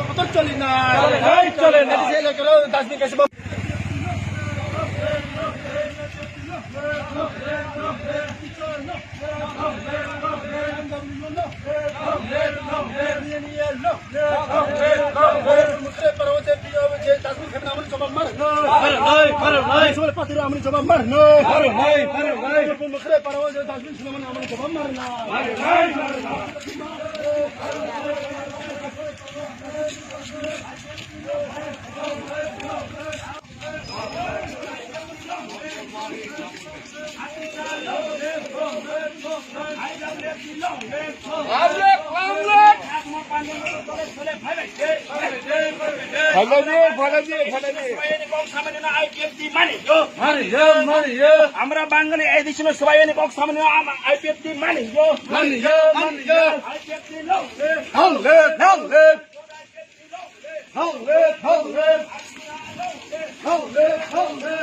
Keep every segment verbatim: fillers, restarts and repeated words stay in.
Motor choli na. Chole na. Dustbin kaisa আমরা বাঙালি এই দেশে সবাই অনেক অক্সামনে IPFT money go. Money go, money go. IPFT long live. Long live, long live. Long live, long live. Long live, long live.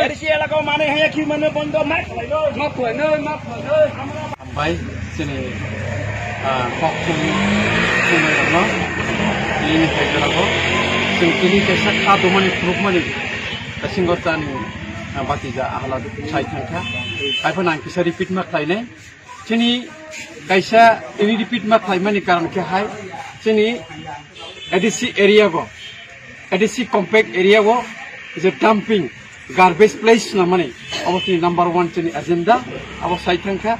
ADC এলাকাও মানে হ্যাঁ কি মানে বন্ধ mike. Hambai, chini, ah, kok thum, thumnairokno, nini hai jorao, chwng tini kaisa kha tumani phunukmani, bisingo chani, ah, batija ahla sai thangkha. Haiphano ang kisa repeat ma khlainai. Chini kaisa tini repeat ma khlaimani karon khe hai, chini A D C area go, A D C compact area go je dumping garbage place na mani, abo chini number one chini agenda, abo sai thangkha.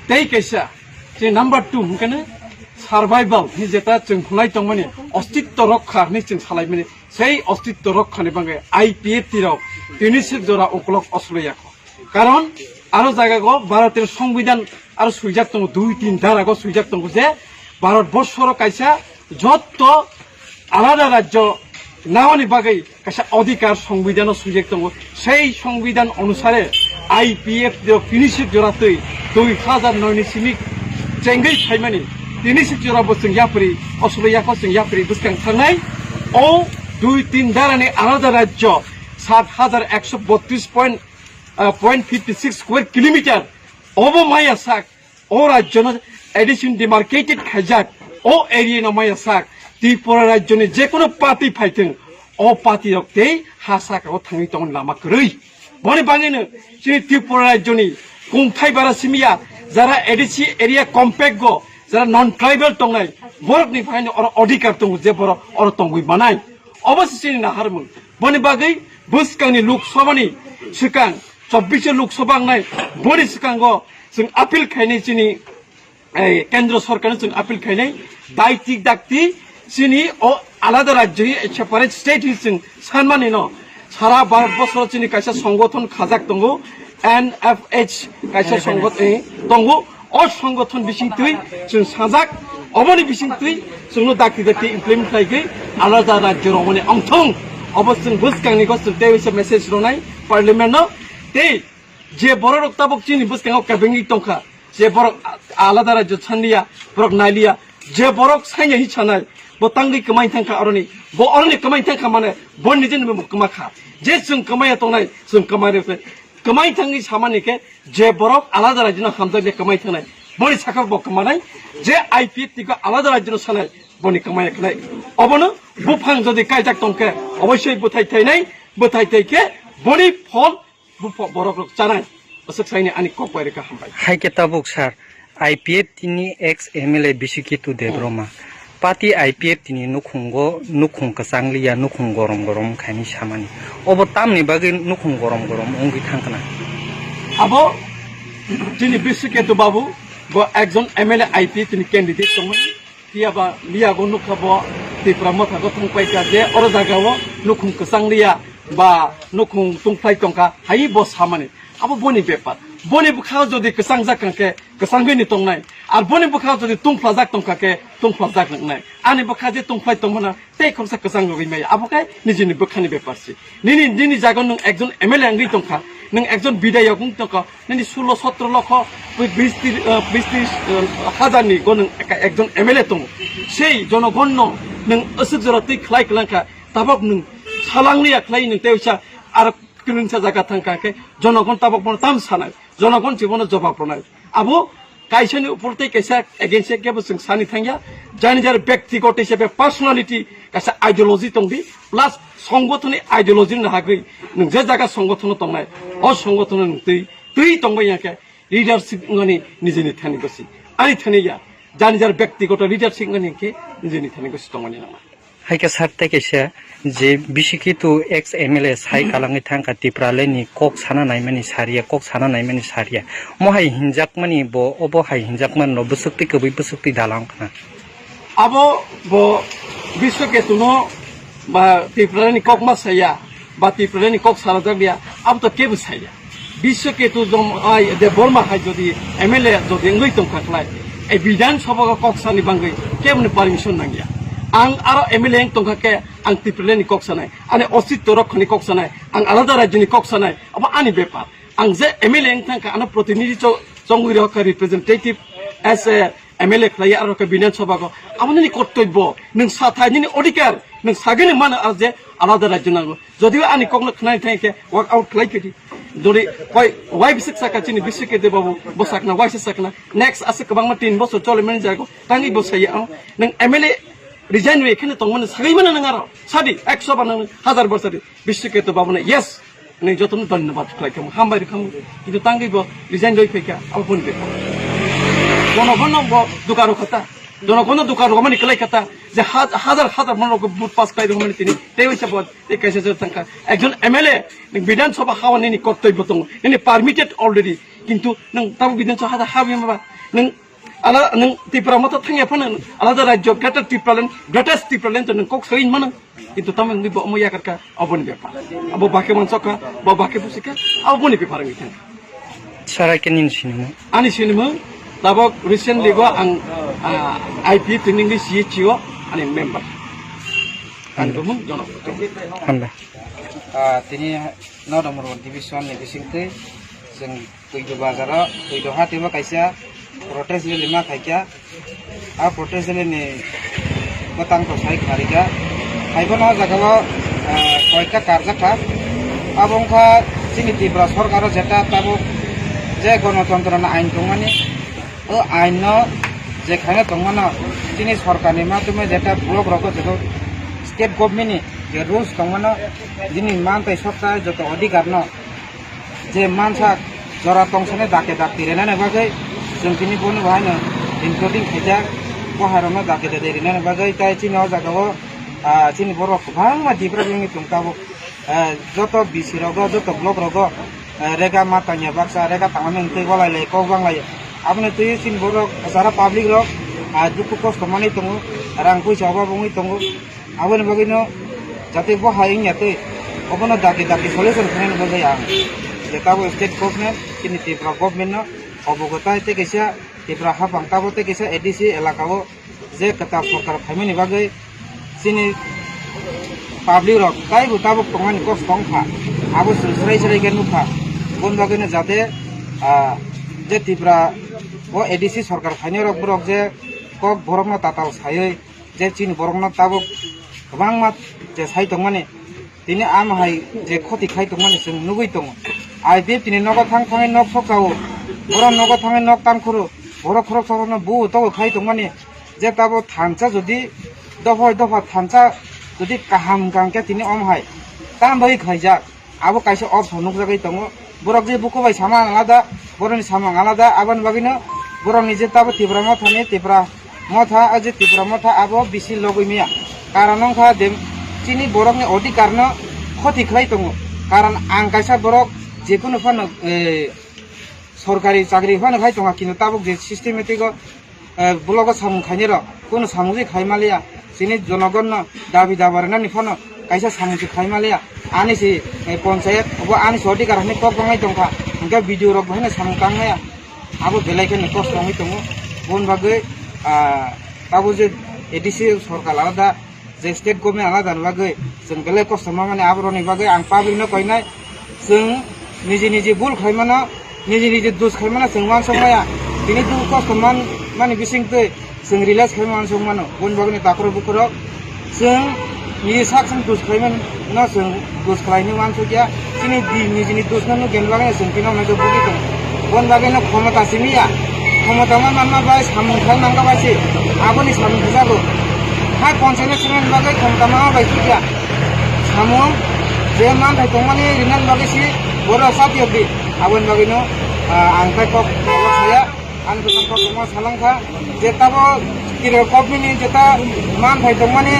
Tei kaisa chini number two hwnkhe survival hi jeta chwng hwnai tongmani, ostitto rokha hwnwi chwng salaimani, sei ostitto rokhani bagwi I P F T rok tini sik jora ukolog osloyakho. Karon aro jaga go Bharotir Songbidan aro swijak tongo, dui tin dara go swijak tongo je Bharat borsoro kaisa jotto alada rajyo naoni bagwi kaisa odhikar Songbidan o swijak tongo. Sei Songbidan onusare I P F T rok tini sik jora twi dui hazar noi ni simi chengwi phaimani tini sik jora bo chwng yapri osolo yako chwng yapri bwskang thangnai. O dui tin darani alada rajyo sat hazar ekso botris point ah, point fifty six square kilometer. Obo maya sak, o rajyono addition demarcated khaijak, o area no maya sak, Tripura rajyoni jekono party phaithwng, o party rok tei ha saka o thangwi tongni lama kwrwi. Boni bangwino chini Tripura rajyoni kungthai bara simiya, jara A D C area compact go, jara non tribal tongnai, borokni phaino oro odhikar tongo je borok oro tongwi manai. Obo se chini naharmung. Boni bagwi bwskangni Lok Sabhani swkang, chobbish Lok Sabha wngnai, boni swkango chwng appeal khainai chini, eh, Kendra Sorkarno chwng appeal khainai, daitik dakti chini o alada rajyo hi separate state hi chwng sanmani no. Sara Bharat bosoro chini kaisa songgothon khajak tongo, N F H kaisa songgothon, eh, tongo. O songgothon bisingtwi chwng sajak, oboni bisingtwi chwngno dakti dakti implement khlaigwi alada rajyo romani ongthong. Obo chwng bwskangni go chwng tei waisa message ronai parliament no. Tei je borok rok tabuk chini bwskango kebengwi tongkha, je borok a-, alada rajyo sanliya, borok nailiya, je borok sanya hi sanai, bo tangwi kwmai thangkha aroni, bo aroni kwmai thangkha mane bo nijeni bo kwmakha. Je chwng kwmaiya tongnai, chwng kwmai rwkhe. Kwmai thangwi samani khe je borok alada rajyano hamjakle kwmai thangnai, boni sakha bo kwmanai, je I P F T ko alada rajyano sanai, boni kwmai khnai. Obono buphang jodi kaijak tongkhe, oboisoi bwthai thainai, bwthai thai khe boni phol bupha-, borok rok chanai. Aswk saini ani kok bai rwkha, hambai. Hai khe tabuk sir, I P F T ni ex M L A Bisiketu Debbarma, party I P F T ni nukhungo, nukhung kwchang liya, nukhung gorom gorom khaini samani. Obo tamni bagwi nukhung gorom gorom wngwi thangkna? Abo chini Bisiketu babu, bo ekjon M L A I P F T ni candidate tongmani. Phiya ba liya go nukha bo Tipra Motha go thangpai kha je oro jaga o nukhung kwchang liya ba nukhung tungphlai tongkha hai bo samani. Abo boni bepar. Boni bwkhao jodi kwchangjak kha khe kwchangwi ni tongnai. Ar boni bwkhao jodi tungphlajak tongkha khe tungphlajak wngnai. Ani bwkha je tungphlai tongmana tei khoroksa kwchang rwgwi maya. Abo khe nijini bwkhani bepar se. Nini, nini jaga nwng ekjon M L A wngwi tongkha. Nwng ekjon bidayok wng tongkha, nini sulo sotro lokho, bis tris, eh, bis tris, eh, hajar ni go nwng eka-, ekjon M L A tongo. Sei jonogon no nwng aswk jora twi khlai kwlangkha, tabok nwng salangni ya khlai nwng tei usa aro kwrwngsa jaga thangkha khe jonogon tabok bono tam sanai, jonogon se bono jobab rwnai. Abo kaisani upor tei kaisa against kebo chwng sani thangya, jani jar byaktigoto hisabe personality kaisa ideology tongdi, plus songothoni ideology ni hagwi nwng je jaga songothon tongnai, o songothon nwng twi, twi tongbai ya khe leadership wngani nijini thani gosi, ani thani ya, jani jar byaktigoto leadership wngani khe nijini thani gosi tongmani nangma. Hai khe sir tei kaisa je B C K two ex M L A sai kalangwi thangkha Tipraland ni kok sana naimani sariya, kok sana naimani sariya. Mo hai hinjakmani bo, obo hai hinjakmani no bwswk twi kwbwi bwswk twi dalang khna. Abo bo Biswaketu no ba Tipraland ni kok ma saya, ba Tipraland ni kok sana jakya, abo to kebo saya. Biswaketu jom ai de Borma hai jodi M L A jodi wngwi tongkha khlai, e Bidhan Sabha o kok sani bangwi keboni permission nangya. Ang aro M L A wng tongkha khe ang Tipraland ni kok sanai, ani ositto rokha ni kok sanai, ang alada rajyo ni kok sanai, abo ani bepar. Ang je M L A wng thangkha ano protinidhi cho-, chongwi rokha representative as a M L A khlai aro khe Bidhan Sabha o. Abo nini kortobbo, nwng sathai nini odhikar, nwng sagini mano aro je alada rajyo nango. Jodiba ani kokno khnai thai khe work out khlai phidi. Jodi koi wai bisik saka chini bisik ke de babu bo sakna wai se sakna. Next ase kwbangma tin bosor chole mani jago. Tangi bo saya ang. Nang M L A resign we khene tong mani sagai mana nang aro. Sadi ekso ba nang hajar bor sadi. Bisik ke to babu na yes. Ni jotono dhonyobad khlai khamu. Hambai rikhamu. Kintu tangi bo resign doi phai kha. Abo boni bepar. Bono bono bo dukaro khata. Jonogono dukha rwmani kwlai kha ta, je ha-, hazar hazar manorok vote pass khlai rwmani tini tei waisa bo tei kaisa se thangkha. Ekjon M L A nwng Bidhan Sabha hawa nini kortobbo tongo, nini permitted already, kintu nwng tamo Bidhan Sabha hawa maba nwng ala nwng Tipra Motha thangya phano alada rajyo Greater Tipraland, Greatest Tipraland to nwng kok sawi mano. Kintu tamo wngwi bo omo yakarkha, aboni bepar. Abo bakhe mansokha, bo bakhe busikha, aboni bepar wngwi thangkha. Sarai khe nini sinimung? Ani sinimung, tabok recently go ang, ah, I P F ni ningwi C H C O ani member. Ani bumung Jono. Hambai. Ah, tini North Mormon division ni bisingtwi chwng Puido bazaro, Puido hatio kaisa protest rally ma khaikha. A protest rally ni bwtang to sai kharika. Haibono o jaga o, eh, koita karjak kha. Abo wngkha chini Tripura sorkar o jeta tabuk je gonotontro ni ain tongmani, o ain no je khaina tongmano chini sorkar ni matome jeta block rogo joto state government ni je rules tongmano, bini mantai sokta joto odhikar no je mansa jora tongsani dake dak tirenani bagwi chwng tini bono bahaino including khaijak, boharokno dake dake rinani bagwi. Tai chini o jaga o, ah, chini borok kwbangma develop wngwi tong tabuk, ah, joto B C rogo, joto block rogo, ah, rega ma tangya baksa, rega tangmani wngtwi walai lai kok bang lai. Aboni twi chini borok jara public rok, ah, dukhu kosto manwi tongo, rang puisa obab wngwi tongo. Aboni bagwino jate bo hai wngya tei obono daki daki solution khainani bagwi ang je tabo state government chini Tripura government no obogo tai tei kaisa Tripura haphang tabo tei kaisa A D C elaka o je kwtal sorkar phaimani bagwi chini public rok taibo tabuk tongmani kok tongkha, abo chwng srai srai khe nukha. Boni bagwino jate, ah, je Tripura o A D C sorkar phainai rok borok je kok borokno tatal saiwi je chini borokno tabuk kwbangma je sai tongmani, tini ama hai je khoti khai tongmani chwng nugwi tongo. I P F tini nogo thang thangwi nok sok sao, borok nogo thangwi nok tang khoro, borok khoroksa rokno bu togo khai tongmani, je tabuk thansa jodi dopha dopha thansa jodi kaham hwnkha hwnkhe tini omo hai tam bai khaijak. Abo kaisa option nukjagwi tongo. Borok je buku bai samung alada, borokni samung alada, aboni bagwino borokni je tabo Tipra Mothani, Tipra Motha, o je Tipra Motha abo bisi logwi maya. Karon wngkha de chini borokni odhikarno khoti khlai tongo. Karon ang kaisa borok jekunu phano, eh, sorkari chakri phano khai tonga, kintu tabuk je systematic o eh, blogo samung khainai rok, kunu samung je khai maliya, chini jonogonno dabi daba rwnani phano kaisa samung se khai maliya, ani se, eh, ponchayat, obo ani se odhikar hinwi kok tongnai tongkha, hwnkhe B D O rok bo haino samung tang maya, abo belai kheno kosto wngwi tongo. Boni bagwi, ah, abo je A D C sorkar alada, je state government alada ni bagwi chwng belai kosto ma mani, aboroni bagwi ang public no koinai, chwng Niji niji bul khlaimano, niji niji dus khlaimano chwng uansuk maya. Tini dukh kosto man, mani bising twi chwng realize khlaima uansuk mano. Boni bagwino takhurok bukhurok chwng niji sak chwng dus khlaimano chwng dus khlaini uansuk ya. Chini di nijini dus no nukya bagwino chwng tini hwnwi bugwi tongo. Boni bagwino khomota simi ya. Khomota man manma bai samung khai mangka bai se. Aboni samung khujago. Hai ponchayat chairman bagwi khomota manma bai sukya. Samung je manthai tongmani rinani bagwi si borok satiyok di. Aboni bagwino, ah, ang khe kok saya, ang khe kok tongma salangkha. Je tabo kire kopmini jeta manthai tongmani,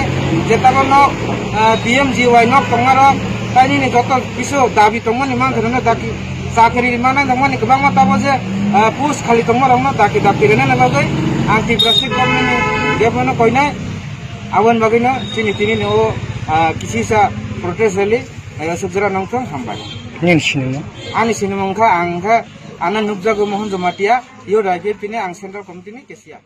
je tabo nok, ah, P M G Y nok tongmarok, tainini joto kisu dabi tongmani manthai rokno daki chakri manai tongmani kwbangma tabo je, ah, post khali tongmarokno daki daki rwnani bagwi ang Tripura State Government ni bebano koinai. Aboni bagwino chini tini ni o, ah, kisisa protest rally, ah, sukjara nongthong hambai. Nini sinimo? Ani sinimo wngkha, ang wngkha, ano nukjago Mohon Jamatia, yo dai tini ang Central Committee ni cashier.